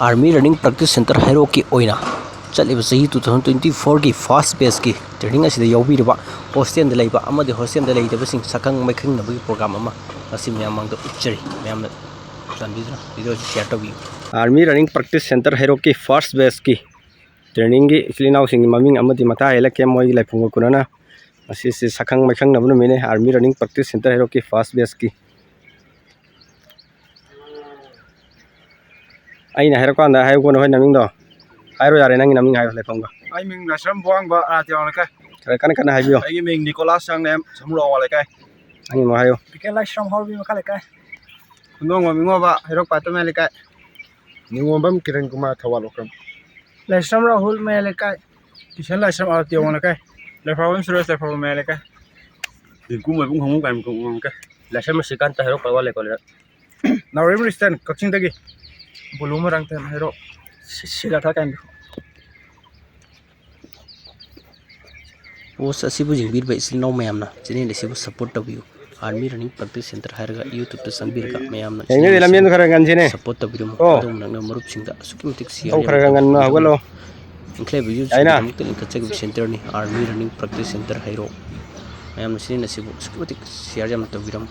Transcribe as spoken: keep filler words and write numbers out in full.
Army Running Practice Center ꯍꯩꯔꯣꯛꯀꯤ ꯑꯣꯏꯅ ꯆꯠꯂꯤꯕ ꯆꯍꯤ two thousand twenty fourꯒꯤ first batchꯀꯤ training ꯑꯁꯤꯗ ꯌꯥꯎꯕꯤꯔꯤꯕ hostelꯗ ꯂꯩꯕ ꯑꯃꯗꯤ hostelꯗ ꯂꯩꯇꯕꯁꯤꯡ ꯁꯛꯈꯪ ꯃꯥꯏꯈꯪꯅꯕꯒꯤ program ꯑꯃ ꯉꯁꯤ ꯃꯌꯥꯝ ꯃꯥꯡꯗ ꯎꯠꯆꯔꯤ꯫ ꯃꯌꯥꯝꯅ ꯆꯥꯟꯕꯤꯗꯨꯅ video ꯑꯁꯤ share ꯇꯧꯕꯤꯌꯨ꯫ Army Running Practice Center ꯍꯩꯔꯣꯛꯀꯤ first batchꯀꯤ trainingꯒꯤ ꯏꯆꯤꯜ ꯏꯅꯥꯎꯁꯤꯡꯒꯤ ꯃꯃꯤꯡ ꯑꯃꯗꯤ ꯃꯊꯥ ꯍꯦꯜꯂꯛꯀꯦ꯫ ꯃꯣꯏꯒꯤ ꯂꯩꯐꯝꯒ ꯀꯨꯅꯅ ꯉꯁꯤꯁꯤ ꯁꯛꯈꯪ ꯃꯥꯏꯈꯪꯅꯕ ꯅꯨꯃꯤꯠꯅꯤ꯫ Army Running Practice Center ꯍꯩꯔꯣꯛꯀꯤ first batchꯀꯤ꯫ ꯑꯩꯅ ꯍꯥꯏꯔꯛꯄ ꯀꯥꯟꯗ ꯍꯥꯏꯌꯨꯀꯣ, ꯅꯈꯣꯏ ꯅꯃꯤꯡꯗꯣ꯫ ꯍꯥꯏꯔꯣ ꯌꯥꯔꯦ, ꯅꯪꯒꯤ ꯅꯃꯤꯡ ꯍꯥꯏꯌꯣ, ꯂꯩꯐꯝꯒ꯫ ꯑꯩ ꯃꯤꯡ ꯂꯥꯏꯁ꯭ꯔꯝ ꯕꯣꯋꯥꯡꯕ, ꯑꯥꯔ ꯇꯤꯌꯥꯡ ꯂꯩꯀꯥꯏ꯫ ꯈꯔ ꯀꯟꯅ ꯀꯟꯅ ꯍꯥꯏꯕꯤꯌꯣ꯫ ꯑꯩꯒꯤ ꯃꯤꯡ ꯅꯤꯀꯣꯂꯥꯁ ꯆꯥꯡꯂꯦꯝ, ꯁꯃꯨꯔꯥꯋꯥ ꯂꯩꯀꯥꯏ꯫ ꯅꯪꯒꯤ ꯑꯃꯨꯛ ꯍꯥꯏꯌꯣ꯫ ꯄꯤ ꯀꯦ ꯂꯥꯏꯁ꯭ꯔꯝ ꯍꯥꯎꯕꯤ ꯃꯈꯥ ꯂꯩꯀꯥꯏ꯫ ꯈꯨꯟꯗꯣꯡꯕ ꯃꯤꯉꯣꯕ, ꯍꯩꯔꯣꯛ ꯄꯥꯠꯇ ꯃꯌꯥꯏ ꯂꯩꯀꯥꯏ꯫ ꯅꯤꯉꯣꯝꯕꯝ ꯀꯤꯔꯟ ꯀꯨꯃꯥꯔ, ꯊꯧꯕꯥꯜ ꯋꯥꯐꯝ꯫ ꯂꯥꯏꯁ꯭ꯔꯝ ꯔꯥꯍꯨꯜ ꯃꯌꯥꯏ ꯂꯩꯀꯥꯏ꯫ ꯀꯤꯁꯟ ꯂꯥꯏꯁ꯭ꯔꯝ ꯑꯥꯔ ꯇꯤꯌꯥꯡ ꯂꯩꯀꯥꯏ꯫ ꯂꯩꯐꯥꯎꯕꯝ ꯁꯨꯔꯦꯁ, ꯂꯩꯐꯥꯎꯕꯝ ꯃꯌꯥꯏ ꯂꯩꯀꯥꯏ꯫ ꯔꯤꯡꯀꯨ ꯃꯥꯏꯕꯨꯡ ꯈꯣꯡꯉꯨꯝ ꯀꯥꯏꯃ ꯈꯣꯡꯉꯨꯝ ꯂꯩꯀꯥꯏ꯫ ꯂꯥꯏꯁ꯭ꯔꯝ ꯁ꯭ꯔꯤꯀꯥꯟꯇ, ꯍꯩꯔꯣꯛ ꯄꯥꯠ ꯋꯥ ꯂꯩꯀꯣꯜ ꯂꯩꯔꯛ꯫ ꯅꯥꯎꯔꯦꯝ ꯔꯤꯁꯇꯟ, ꯀꯛꯆꯤꯡꯗꯒꯤ꯫ ꯕꯨꯂꯨ ꯃꯣꯏꯔꯥꯡꯊꯦꯝ, ꯍꯩꯔꯣꯛ꯫ ꯁꯤ-, ꯁꯤꯗꯥꯔꯊ ꯀꯥꯏꯟꯗ꯭ꯔꯣ꯫ Post ꯑꯁꯤꯕꯨ ꯌꯦꯡꯕꯤꯔꯤꯕ ꯏꯆꯤꯜ ꯏꯅꯥꯎ ꯃꯌꯥꯝꯅ channel ꯑꯁꯤꯕꯨ support ꯇꯧꯕꯤꯌꯨ꯫ Army Running Practice Center ꯍꯥꯏꯔꯒ YouTubeꯇ ꯆꯪꯕꯤꯔꯒ ꯃꯌꯥꯝꯅ ꯌꯦꯡꯉꯤꯅꯦ, channel ꯂꯝꯖꯦꯟꯗꯨ ꯑꯁꯤꯕꯨ ꯈꯔ ꯉꯟꯁꯤꯅꯦ꯫ Support ꯇꯧꯕꯤꯔꯝꯃꯨ꯫ ꯑꯣ꯫ ꯑꯗꯣꯝ ꯅꯛꯅ ꯃꯔꯨꯞꯁꯤꯡꯗ ꯑꯁꯨꯛꯀꯤ ꯃꯇꯤꯛ share ꯇꯧ, ꯈꯔ ꯌꯥꯝꯅ ꯉꯟꯅ ꯇꯧꯕꯤꯔꯝꯃꯨ꯫ ꯍꯧꯒꯠꯂꯣ꯫ ꯏꯟꯈꯠꯂꯛꯏꯕ ꯌꯥꯏꯅ꯫ Youthꯁꯤꯡꯒꯤꯗꯃꯛꯇ ꯂꯤꯡꯈꯠꯆꯈꯤꯕ centerꯅꯤ Army Running Practice Center ꯍꯩꯔꯣꯛ꯫ ꯃꯌꯥꯝꯅ channel ꯑꯁꯤꯕꯨ ꯑꯁꯨꯛꯀꯤ ꯃꯇꯤꯛ share ꯌꯥꯝꯅ ꯇꯧꯕꯤꯔꯝꯃꯨ꯫